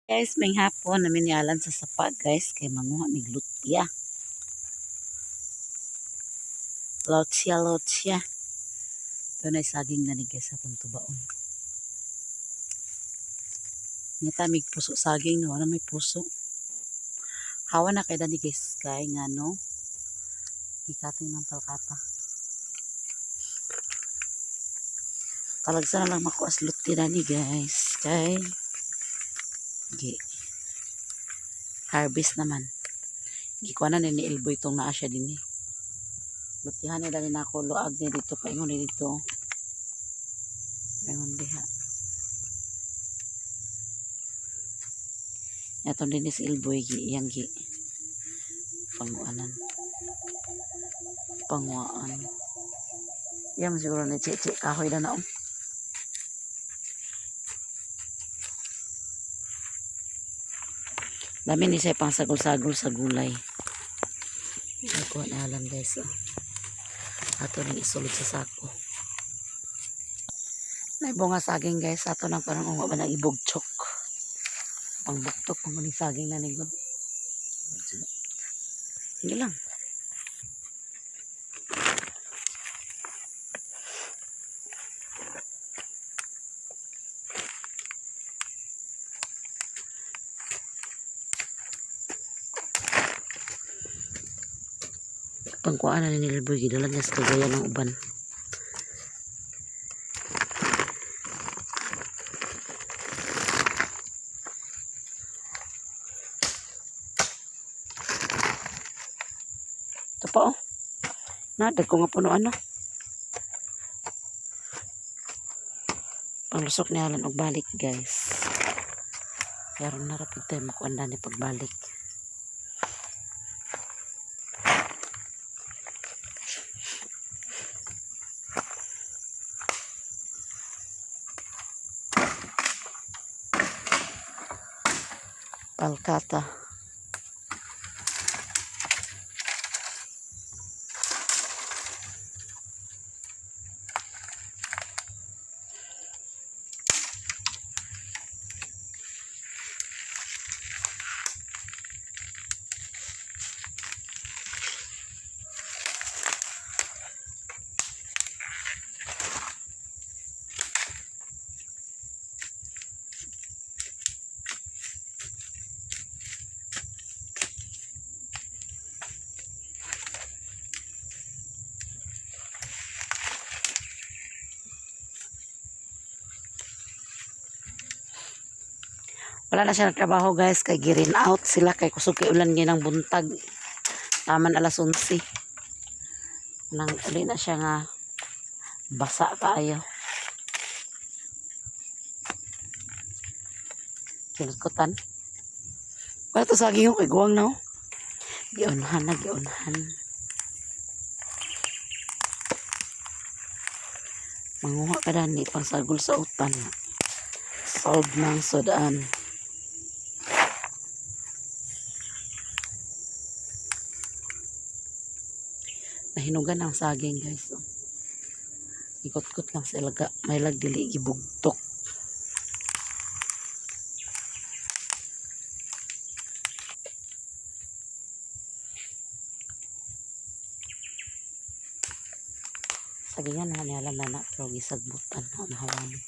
Guys, may hapon namin ni Alan sa sapa, guys, kay manguha mig lutia. Lutia, lutia. Dunay saging na ni, guys, atong tubaon. Ngita mig puso saging no, wala may puso. Hawa na kay dani, guys, kay ngano gikating ng palkata. Talagsa na lang makuha sa lutia dani, guys, kay gi harvest naman. Gikuha na ni Elboy itong naa siya din eh. Lutihan ni dani nako luag ni dito paingon ni dito. Paingon diha. Atong din si Elboy gi iyang gi panguanan. Panguaan. Iya mo siguro ni chichi kahoy na naong. Dami ni siya pang sagol-sagol sa gulay. Nakuha na alam, guys. Oh. Ato ning isulod sa sako. May bunga saging, guys. Ato nang parang unga ba na ibugchok. Pangbuktok pang muning saging na nigod. Hindi lang. Pangkuhaan na ni Nilboy. Gidala niya sa kagaya ng uban. Ito pa oh. Nadag ko nga puno ano. Panglusok ni Alan og balik, guys. Pero narapid tayo makuan na ni pagbalik. Palkata. Wala na siya nagtrabaho, guys, kay girin out sila kay kusog kay ulan ginang buntag. Taman alas 11. Nang uli na siya nga basa kaayo. Kinutkutan. Wala to saging ko kay guwang na oh. Giunhan na giunhan. Manguha ka dani pang sagol sa utan. Solve ng sudan. Nahinugan ang saging, guys. Oh. Ikot-kot lang sa ilaga. May lag dili gibugtok. Sagingan na niya na na pero gisagbutan na nahawan.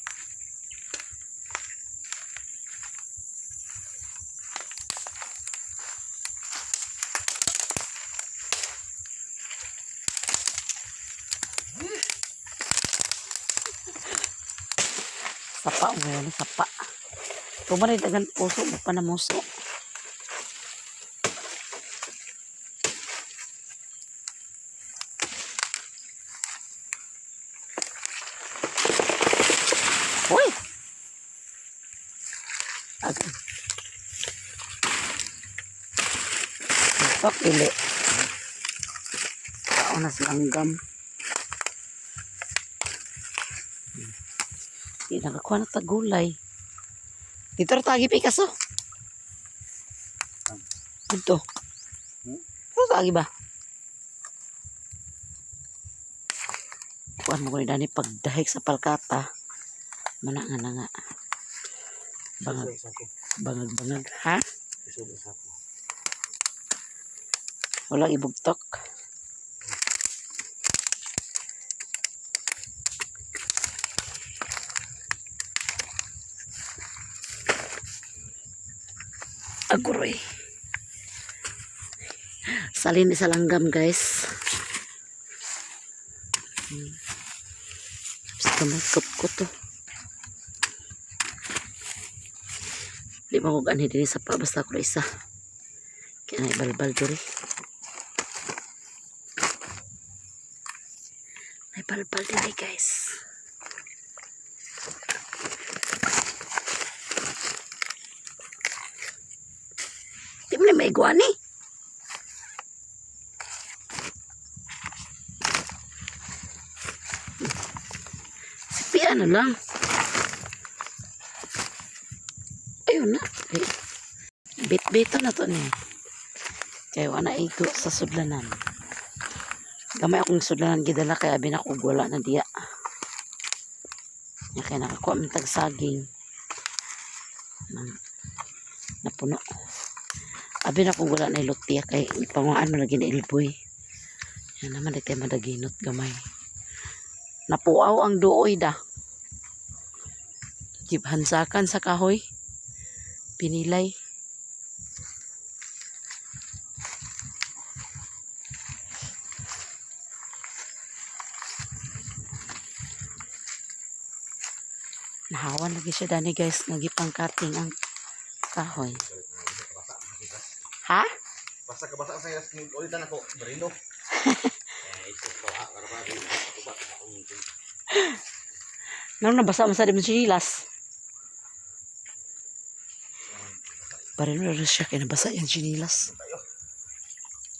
Sapa mo yun, sapa. Tumaray dagan puso mo pa na muso. Uy! Agad. Pak, dili. Tao na si Anggam. Di nakakuha na tagulay. Dito ra tagi pikas oh. Dito. Hmm? Ano tagi ba? Kuan mo ko ni Dani pagdahig sa palkata. Mana nga na nga. Bangag. Isa ko. Bangag-bangag. Ha? Isod sa ako. Walang ibugtok. Aguroy. Salin sa langgam, guys. Basta may ko to. Di ba kog anhi dinhi sa pa basta ko isa. Kaya na ibalbal diri. May balbal diri, guys. Di mo na maiguan eh. Sipian na lang. Ayun na. Ay. Bit-bito na to ni. Kaya wala igo sa sudlanan. Gamay akong sudlanan gidala kaya abi na ko wala na diya. Nya kaya nakakuha man tag saging. Nang napuno. Abi na ko wala na ilot diya kay ipanguan man lagi na ilboy. Yan naman di tayo madaginot gamay. Napuaw ang duoy da. Gibhansakan sa kahoy. Pinilay. Nahawan lagi siya dani, guys, nga gipangkating ang kahoy. Ha? Basta ka basta sa yas ulitan ako, Marino. Eh, isus ba ka ba? Ba Nang nabasa man sa dimong sinilas. Parang na siya kay nabasa yung sinilas.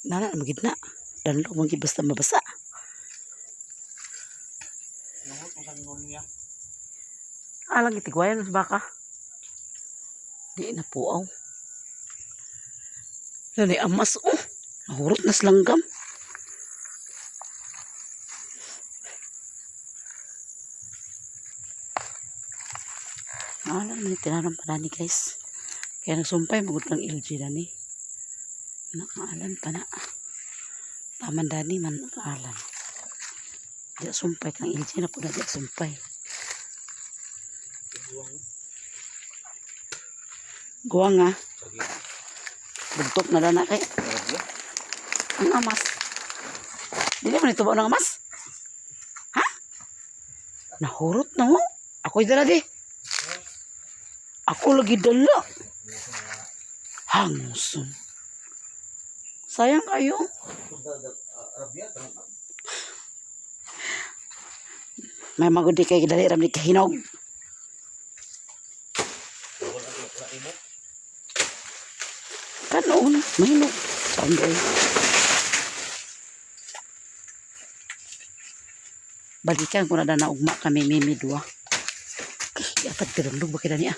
Nana magid na. Danlo magid basta mabasa. Nungot mo sa ngon niya. Alang itigwayan mas baka. Di na puaw. Lanay amas oh. Nahurot na langgam. Alam ni tinaram pa nani, guys. Kaya nagsumpay magud kang LG dani. Nakaalan pa na. Taman dani man nakaalan. Di sumpay kang LG na po na di sumpay. Guwang nga. Sige. Bugtok na lang na kay. Ang amas. Dili mo nito ba ang amas? Ha? Nahurot na mo. Ako'y dala di. Ako lagi dala. Hanguson. Sayang kayo. Arabia May magudi kay dali ram ni kahinog. wala wala imo. Kanoon, mahinog. Saan ba eh? Balikan ko na na ugma kami mimi dua. Ay, atag tirundog ba kida niya?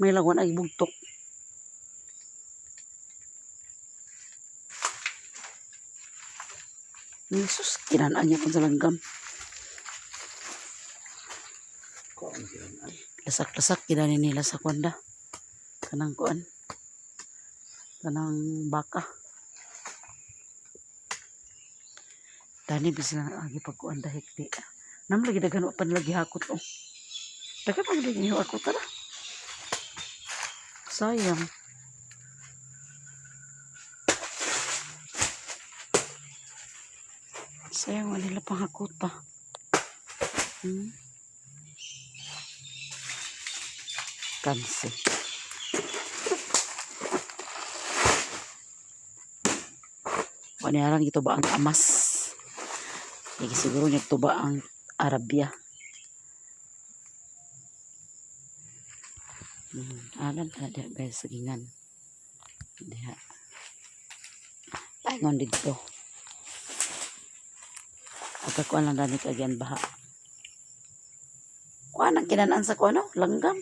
May lawan ay bugtok. Jesus, kinanaan niya kung sa langgam. Ko ang silang. Lasak-lasak kinani nila sa kwanda. Kanang kuan. Kanang baka. Dani bisla na agi pagkuan dahik di. Nam lagi daghan wa pan lagi hakot oh. Daghan pa lagi hakot tara. Sayang. Sayang wala nila pang hakot pa. Kansi. Waniharan ito ba ang amas? Hindi siguro niya ito ba ang Arabia? Alam pa na diha guys, sagingan. Diha. Paingon dito. Pagkakuan lang dani kagyan baha. Kuan ang kinanaan sa kuan no? Langgam.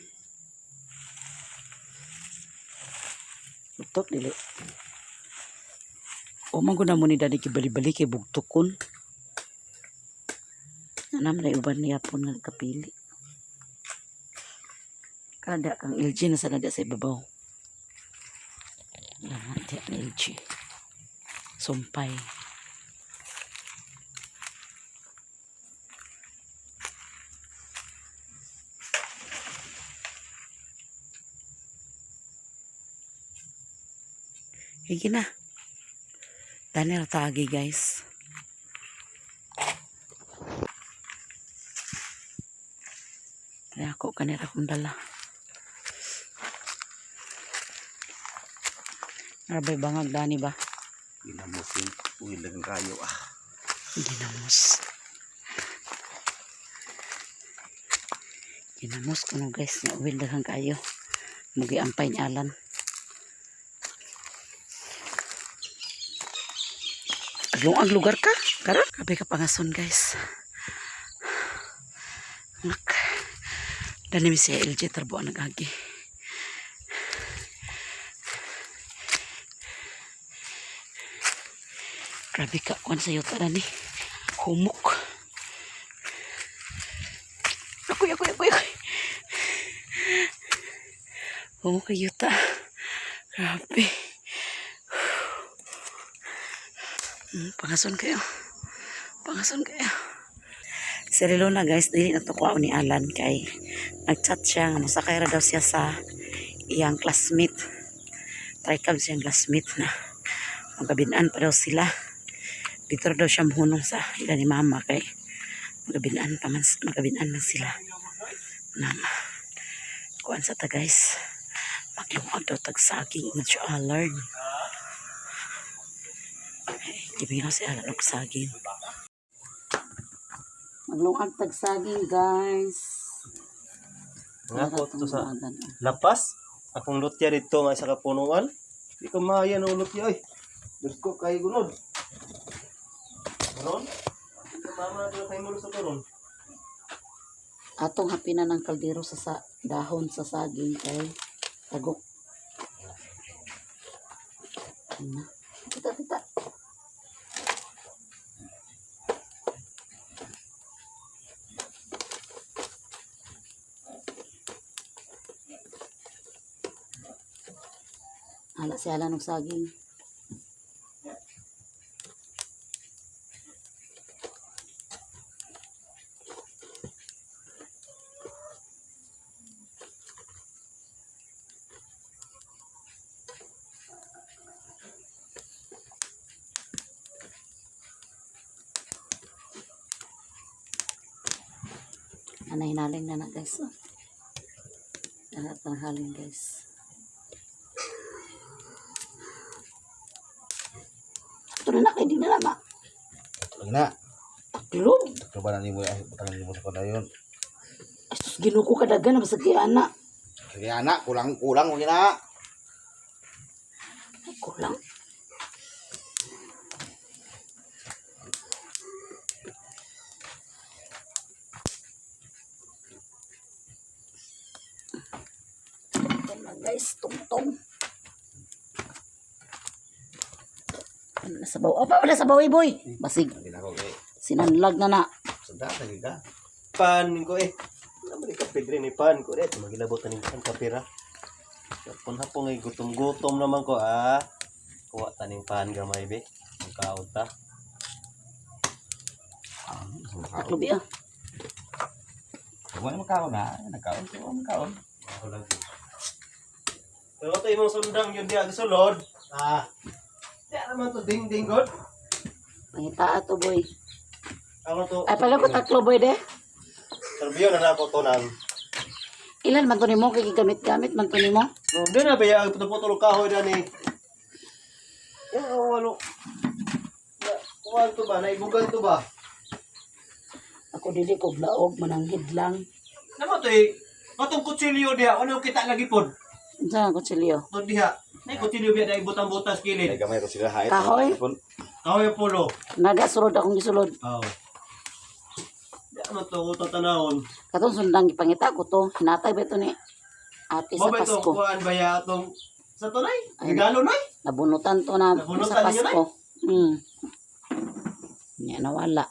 Bugtok dili. O man gud na mo ni dani kibali-bali kay bugtokon. Anam na uban niya pon nga kapili. Kada kang LG na sana sa ibabaw. Wala di ang LG. Sumpay. Hige na. Daniel tagi, guys. Kaya ako kanira akong dala. Arabay bangag dani ba? Ginamusin. Uy, lang kayo ah. Ginamos. Ginamos kuno, guys, nga uwil daghang kayo. Mugi ampay ni Alan. Aglong ang lugar ka. Kara, kape ka pangason, guys. Nak. Dani mi siya LG tarbo ang nagagi. Grabe ka kuan sa yuta ni. Humok. Akoy, akoy, akoy, akoy. Humok ang yuta. Grabe. Pangason kayo. Pangason kayo. Si Relona, guys, dili na to kuha ni Alan kay nagchat siya nga mosakay ra daw siya sa iyang classmate. Tricab siyang classmate na magabinaan pa daw sila. Dito ra daw siya muhunong sa ila ni mama kay magabinaan pa man, magabinaan man sila. Na kuan sa ta, guys. Maglungag daw tag saging ingon siya Alan. Ay, gimingaw si Alan og saging. Maglungag tag saging, guys. Nga ko to sa lapas. Akong lutya dito nga isa ka punuan. Di ko maaya no lutya oy. Diyos ko kay gunod. Ron? Mama na kay mo sa turon. Atong hapinan ng kaldero sa dahon sa saging kay tagok. Ano? Kita, kita. Ala si Alan og saging. Ana hinaling na na, guys. Oh. Ana tanghalin, guys. Ito na na kay di na lama. Lagi na. Taklob. Taklo ba na nimo ay butangan nimo sa padayon. Ay sus, Ginoo ko kadagan na basag kay ana. Kaya na, kulang kulang wag na. Ay, kulang. Ito na, guys, tungtong. Ano na sabaw? Oh, pa, wala sabaw eh, boy. Basig, Lagi na ko kay. sinanlag na na. Sada lagi ka. Pan ko eh. Naman ka pedre ni pan ko eh. Magilabot na ning pan kapira. Hapon hapon ngay gutom-gutom naman ko ah. Kuha taning pan gamay be. Ang kaon ta. Taklob ah. Wala makaon na, nakaon ko makaon. Ako lang. Pero ito imong sundang yun diya sulod. Ah. Diya naman to ding ding god. Pangitaa to, boy. Ako to. Ay, pala ko taklo, boy, de. Serbiyo na nako to nang. Ilan man to nimo kay gigamit-gamit man to nimo? No, di na ba ang putol-putol kahoy dani. Yan oh, walo. Na, kuwan to ba? Naibugan to ba? Ako dili ko blaog mananghid lang. Namo to eh. Katong kutsilyo diha, ano kita lagi pod? Unsa nga kutsilyo? To diha. Nay kutsilyo biya dai butang-butas Kay kilid. gamay ko sila hayop. Kahoy? Kahoy pulo. Naga sulod akong gisulod. Oh. Di ano to ko tatanawon. Katong sundang gipangita ko to. Hinatay ba ito ni ate sa Mo ba ito Pasko? kuan ba ya atong sa tunay? Ay. Regalo nay? Nabunutan to na Nabunutan sa ninyo, Pasko. Nya nawala.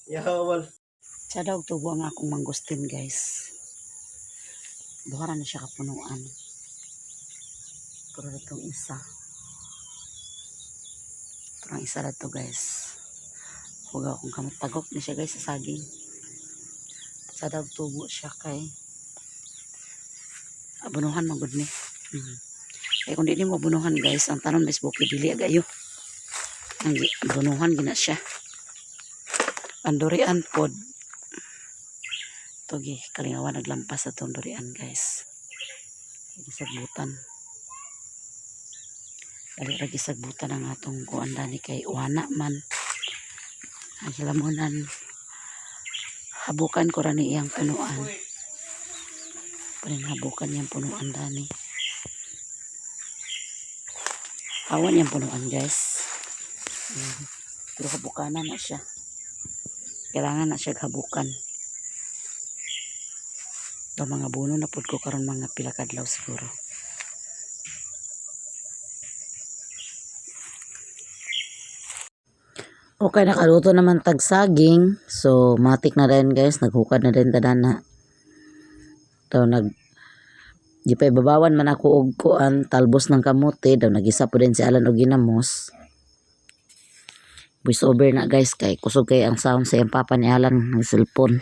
Yawal. Sa daw tubo ang akong mangustin, guys. Duha ra na siya kapunuan. Pero itong isa. Ito ang isa na to, guys. Huwag akong kamot. Tagop na siya, guys, sa saging. Sa daw tubo siya kay abunuhan man gud ni. Kay kung di mo abunuhan, guys, ang tanon mas bukid dili agayo. Ang abunuhan gina siya. Ang durian pod. Tugi kalingawan naglampas sa tong durian, guys. Gisagbutan. Dali ra gisagbutan ang atong kuan dani kay wana man. Ang hilamunan habukan ko ra ni iyang punuan. Parin habukan niyang punuan dani. Awan niyang punuan, guys. Pero habukanan na siya. Kailangan na siya habukan. Ito mga buno na pud ko karon mga pila ka adlaw siguro. Okay, nakaluto naman tag saging. So, matik na rin, guys. Naghukad na din tanan na. Daw nag di pa ibabawan man ako og kuan talbos ng kamote daw nagisa po din si Alan og ginamos. Voice over na, guys, kay kusog kay ang sound sa iyang papa ni Alan ng cellphone.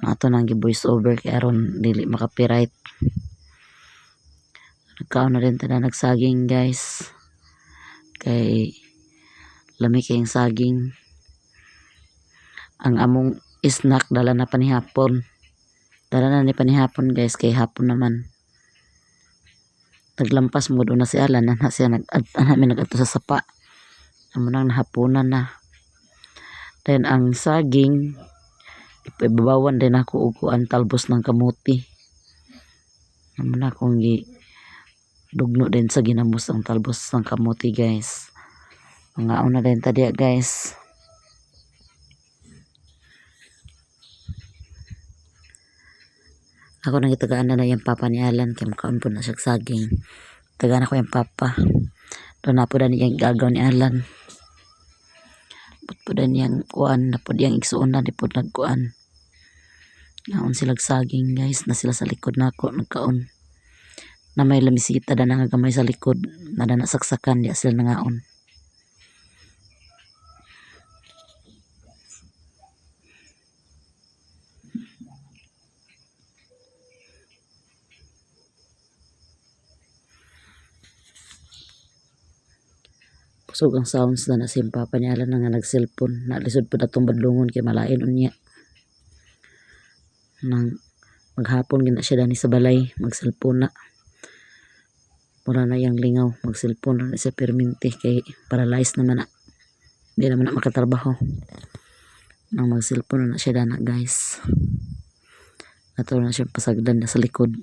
Nato nang gi voice over kay aron dili makapiright. Nagkaon na rin tanan nagsaging, guys. Kay lami kayong saging. Ang among snack dala na panihapon. Dala na ni panihapon, guys, kay hapon naman. Naglampas mo doon na si Alan na siya nag namin nagadto sa sapa. Amo nang nahaponan na. Then ang saging ipababawan din ako og kuan talbos ng kamuti. Amo na akong gi dugno din sa ginamos ang talbos ng kamuti, guys. Mga una din ta diya, guys. Ako nang itagaan na na yung papa ni Alan kay makaon po na siya saging. Tagaan ako yung papa. Doon na po na niyang gagaw ni Alan. Put po na niyang kuan na po niyang igsuon na di po nagkuan. Ngaon sila saging, guys, na sila sa likod na ako nagkaon. Na may lamisita na nga gamay sa likod na na nasaksakan diya sila nangaon. Kusog ang sounds na na si papa ni Alan na nga nag-cellphone. Nalisod po na itong badlungon kay malain unya. Nang maghapon gina siya dani sa balay, mag-cellphone na. Mura na yang lingaw, mag-cellphone na siya perminti kay paralyzed naman na. Hindi naman na makatrabaho. Nang mag-cellphone na siya dana, guys. Ato na siya pasagdan na sa likod.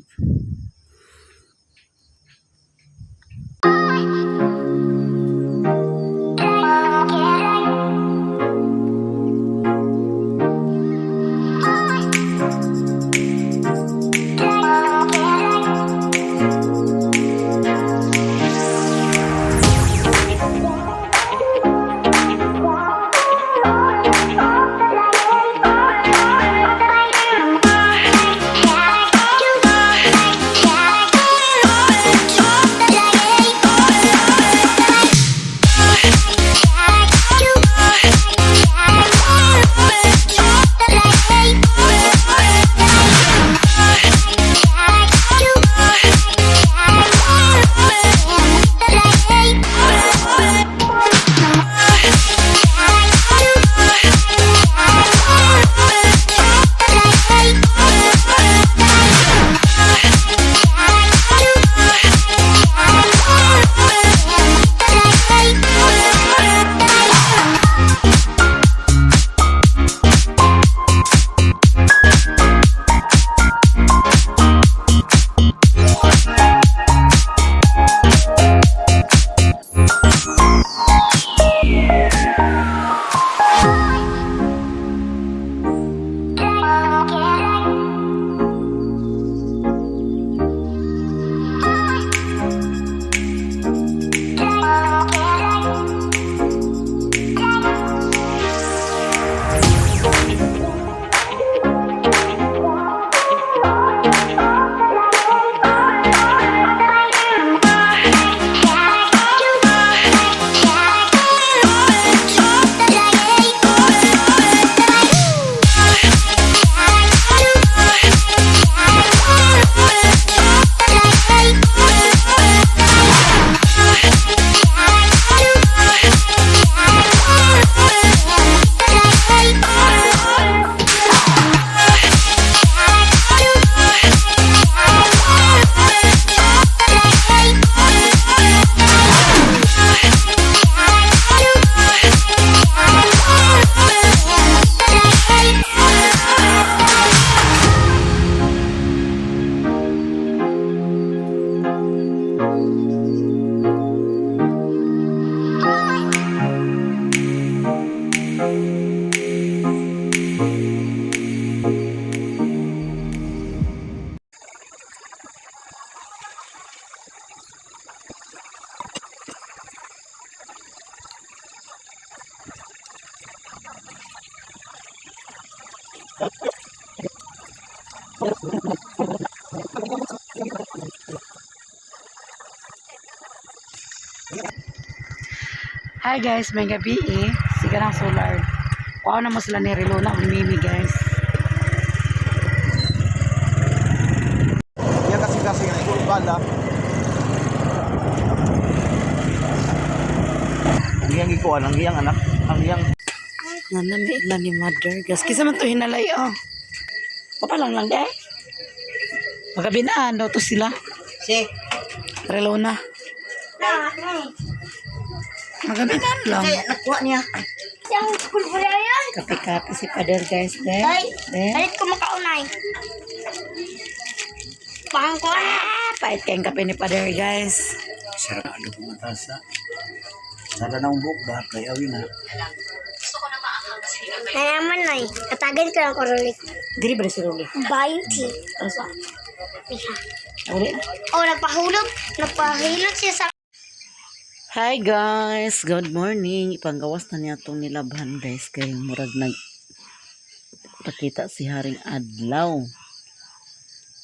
Hi guys, may gabi eh. Siga ng solar. Kuha na mo sila ni Relona o ni Mimi, guys. Iya kasi kasi nga ikaw bala. Ang iyang ikuan, ang iyang anak, ang iyang Nanami na ni mother. Guys, kisa man to hinalay oh. Papalang lang di eh. Magabi na, ano to sila. Si. Relona. Magabi na lang. Kaya nakuha niya. Siyang school ba yan? Kape-kape si Pader, guys. De. Ay, De. balik ko makaunay. Pangko na. Ah, pait kayong kape ni Pader, guys. Sarap ano pumatasa. Sana na umbok ba? Kaya awin na. Nalaman na eh. Katagan ko lang korolik. Diri ba si Rolly? 20. Ano sa? Iha. Uli na. Oh, nagpahulog. Nagpahilot siya sa Hi guys, good morning. Ipanggawas na niya itong nilabhan, guys, kay murag nag pakita si Haring Adlaw.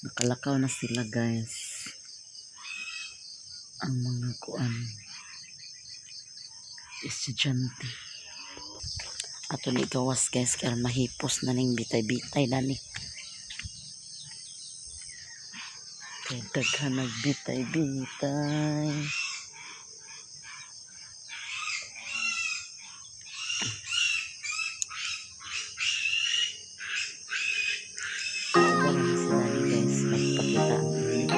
Nakalakaw na sila, guys. Ang mga kuan estudyante. Ato ni gawas, guys, kay mahipos na ning bitay-bitay na ni. Kay daghan nagbitay-bitay. Wala na sila ni guys, magpakita ang init.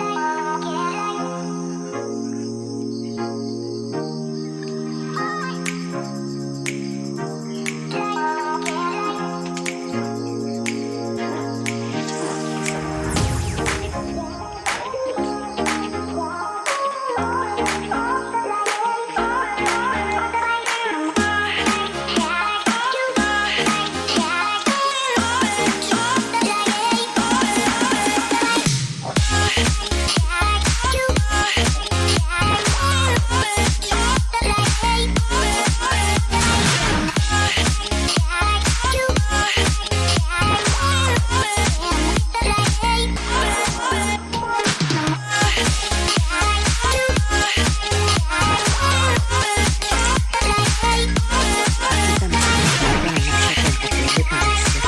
Kita na sila, wala na siya kung patulog na siya.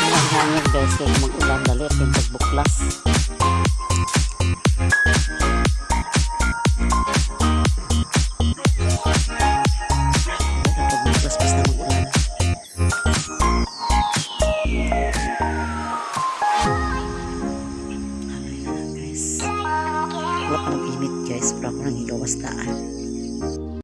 Ang hangin, guys, kaya mag-ulan dali at yung pagbuklas. Dali at pagbuklas basta mag-ulan. Haloy na lang, guys. Wala pa nag-init, guys, pero ako nang higawas daan.